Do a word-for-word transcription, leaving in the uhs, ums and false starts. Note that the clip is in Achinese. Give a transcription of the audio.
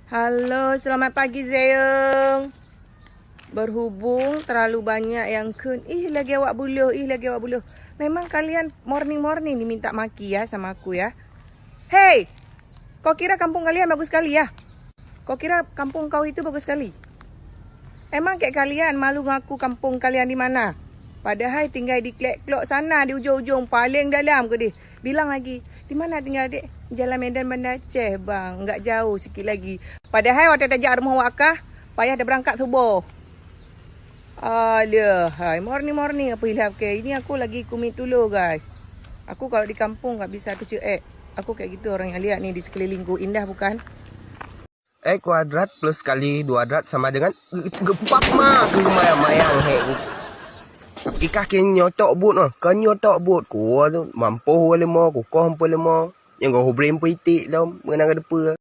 Halo, selamat pagi Zeyong. Berhubung terlalu banyak yang kheun, "Ih, lagèe awak buloh, ih, lagèe awak buloh." Memang kalian morning-morning diminta maki ya sama aku ya. Hei, kau kira kampung kalian bagus sekali ya? Kau kira kampung kau itu bagus sekali? Emang kek kalian malu ngaku kampung kalian di mana? Padahai tinggai di klek-klok sana, di ujong-ujong paling dalam keudeh. Bilang lagi, "Di mana tinggal, Dek?" "Jalan Medan Banda Aceh, Bang. Enggak jauh, sikit lagi." Padahai watèe tajak rumoh wak kah, payah tabeurangkat suboh. Alah, hai, morning-morning apa hilaf ke? Ini aku lagi kumit tulo, guys. Aku kalau di kampung enggak bisa teuceuek. Aku kayak gitu orang yang lihat ni di sekelilingku. Indah bukan? X kuadrat plus kali dua kuadrat sama dengan empat ma, keu mayang-mayang hek ku. Ikah keu nyotok buet noh, keu nyotok buet. Ku tu mampoh lima, ku koh empat lima. Nyang goh hubrim peuitik lom, mengenang ke depan.